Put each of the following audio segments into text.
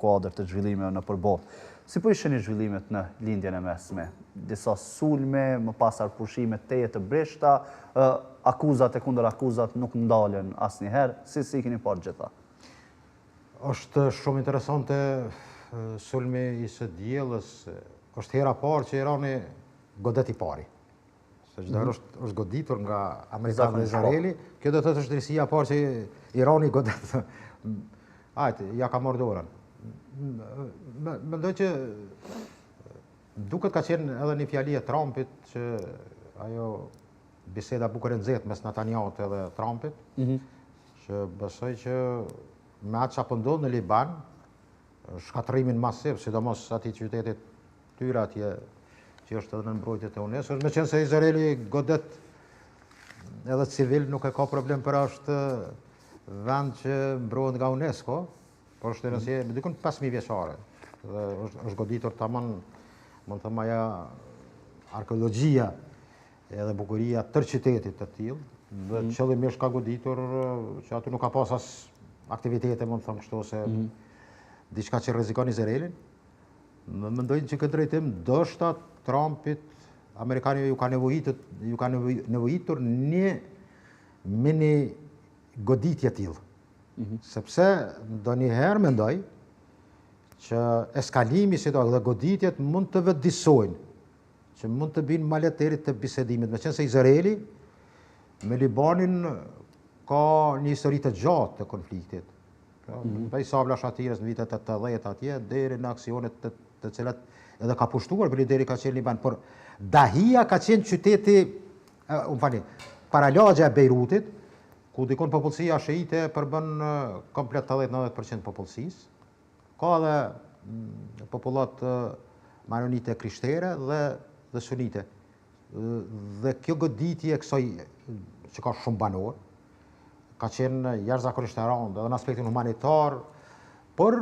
Kuadër të zhvillimeve nëpër botë. Si po i shihni zhvillimet në Lindjen e Mesme? Disa sulme, më pas armëpushime tejet të brishta, akuzat e kundërakuzat nuk ndalen asnjëherë. Si si i keni parë gjitha? Është shumë interesante sulmi i së dielës. Është hera e parë që Irani godet i pari. Se çdo herë mhm. është është goditur nga Amerikanët dhe Izraeli. Kjo do të thotë është risia e parë që Irani godet. Hajt, ja ka marrë dorën. Mendoj që duket ka qenë edhe një fjali e Trumpit që ajo biseda bukur e nxehtë mes Netanyahut edhe Trumpit, mm -hmm. që besoj që me atë që po ndodh në Liban, shkatërrimin masiv, sidomos atij qytetit Tyre atje, që është edhe në mbrojtje të UNESCO, meqenëse Izraeli godet edhe civil nuk e ka problem për është vend që mbrohet nga UNESCO, por është rëndësi, mm. dikun 5.000 vjeçare, dhe është, është goditur tamam, mund të them ajo arkeologjia edhe bukuria tërë qytetit të tillë, dhe mm. qëllimisht ka goditur që aty nuk ka pas as aktivitete, mund të them kështu, ose mm. diçka që rrezikon Izraelin, Më mendoj që këtë drejtim, ndoshta Trumpit, amerikanëve ju ka nevojitur, ju ka nevojitur një mini goditje tillë. Mm -hmm. Sepse ndonjëherë mendoj që eskalimi si dhe goditjet mund të vetëdijsojnë, që mund të binë ma lehtë të bisedimit, meqenëse Izraeli me Libanin ka një histori të gjatë të konfliktit. Pra, mm -hmm. Prej Sabra Shatirës në vitet e 80 atje, deri në aksionet të, të cilat edhe ka pushtuar, për lideri ka qenë Liban, por Dahia ka qenë qyteti, uh, më falni, paralagja e Bejrutit, ku dikun popullsia shiite përbën komplet 80-90% popullsisë, ka edhe mm, popullatë maronite krishtere dhe, dhe sunite. Dhe kjo goditje e kësaj që ka shumë banorë, ka qenë jashtëzakonisht e rëndë edhe në aspektin humanitar, por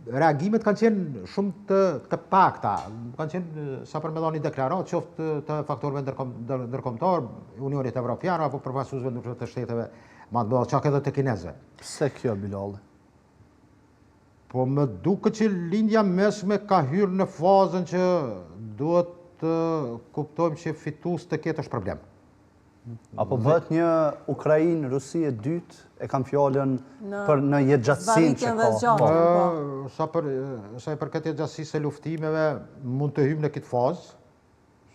reagimet kanë qenë shumë të, të pakta, kanë qenë sa për me dhënë një deklaratë, qoftë të faktorëve ndërkombëtar, Unionit Evropian apo përfaqësuesve ndryshme të shteteve më të mëdha, çka edhe të kinezëve. Pse kjo Bilall? Po më duket që Lindja Mesme ka hyrë në fazën që duhet të kuptojmë që fitues të ketë është problem. A po bëhet një Ukrainë, Rusi e dytë, e kam fjalën për në jetëgjatësinë që ka. Po. po. Sa për sa i përket jetëgjatësisë së luftimeve, mund të hyjmë në këtë fazë,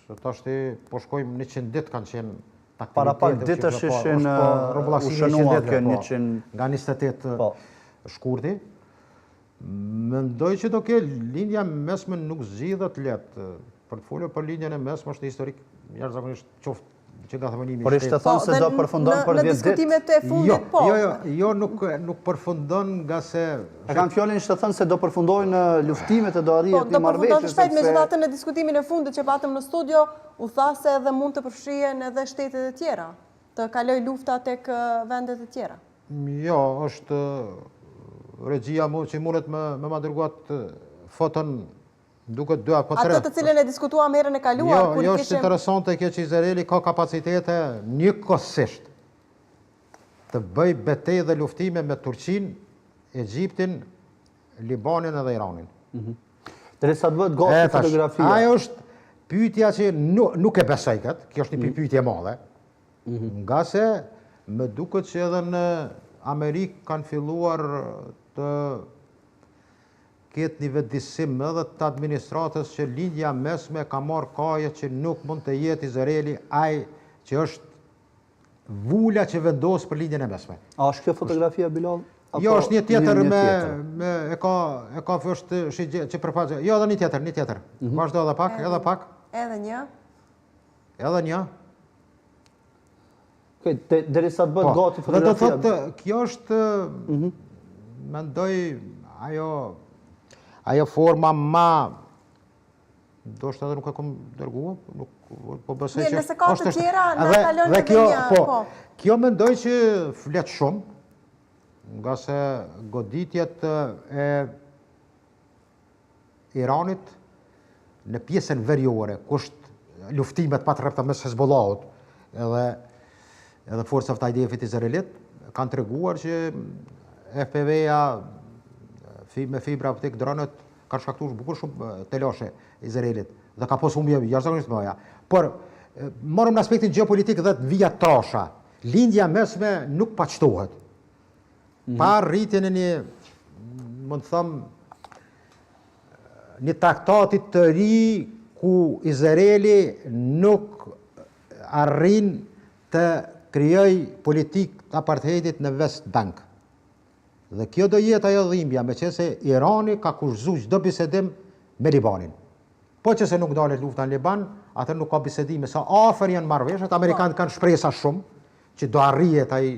se tashti po shkojmë 100 ditë kanë qenë Para pak ditësh ishin po, u shënua kjo 100 po, nga 28 po. shkurti. Mendoj që do ke Lindja e Mesme nuk zgjidhet lehtë. Për të folur për Lindjen e Mesme është një historik jashtëzakonisht qoftë që nga themelimi i Por ishte thënë se do përfundon për 10 ditë. Në diskutimet e fundit jo, po. Jo, jo, jo, nuk nuk përfundon nga se E kam fjalën ishte thënë se do përfundojnë luftimet e do arrihet po, një marrëveshje. Po, do përfundon shpejt, megjithatë në diskutimin e fundit që patëm në studio, u tha se edhe mund të përfshihen edhe shtetet e tjera, të kalojë lufta tek vendet e tjera. Jo, është regjia mu, që mundet me, me ma dërgu atë foton duket dy apo tre. Atë të cilën e diskutuam herën e kaluar, jo, kur jo, kishim... është interesante kjo që Izraeli ka kapacitete njëkohësisht të bëj betejë dhe luftime me Turqinë, Egjiptin, Libanin edhe Iranin. Mm -hmm. Derisa të bëhet gati fotografia. Ajo është pyetja që nuk, nuk e besoj këtë, kjo është një mm. pyetje e madhe. Mm -hmm. Ngase më duket që edhe në Amerikë kanë filluar të ketë një vetëdijësim edhe të administratës që Lindja e Mesme ka marrë kaje që nuk mund të jetë Izraeli ai që është vula që vendos për Lindjen e Mesme. A është kjo fotografia Bilall? Jo, është një tjetër me me e ka e ka është shi që përfaqë. Jo, edhe një tjetër, një tjetër. Mm -hmm. Vazhdo edhe pak, edhe pak. Edhe një. Edhe një. Okej, okay, derisa të bëhet po, gati fotografia. Dhe do thotë kjo është mm -hmm. mendoj ajo ajo forma ma Ndoshta edhe nuk e kom dërgua, nuk po besoj që nëse ka të tjera, na kalon edhe kjo, një, po, po. Kjo mendoj që flet shumë, ngase goditjet e Iranit në pjesën veriore, ku është luftimet pa të rrepta mes Hezbollahut edhe edhe forcave të IDF-it izraelit, kanë treguar që FPV-ja. Me fibra optik dronët kanë shkaktuar bukur shumë telashe Izraelit dhe ka pas humbje jashtëzakonisht të mëdha. Por marrëm në aspektin gjeopolitik dhe të vija trasha. Lindja mesme nuk paqtohet. Mm -hmm. Pa arritjen e një, mund të them, një traktati të ri ku Izraeli nuk arrin të krijojë politikë të apartheidit në West Bank. Dhe kjo do jetë ajo dhimbja, meqenëse Irani ka kushtëzu çdo bisedim me Libanin. Po që se nuk ndalet lufta në Liban, atëherë nuk ka bisedime, sa afër janë marrëveshjet, amerikanët kanë shpresa shumë, që do arrihet ai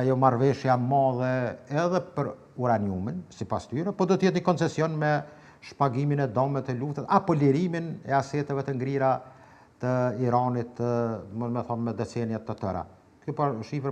ajo marrëveshja madhe edhe për uraniumin, sipas tyre, po do të jetë një koncesion me shpagimin e dëmeve të luftës apo lirimin e aseteve të ngrira të Iranit, më me thonë me decenja të tëra. Kjo pa shifër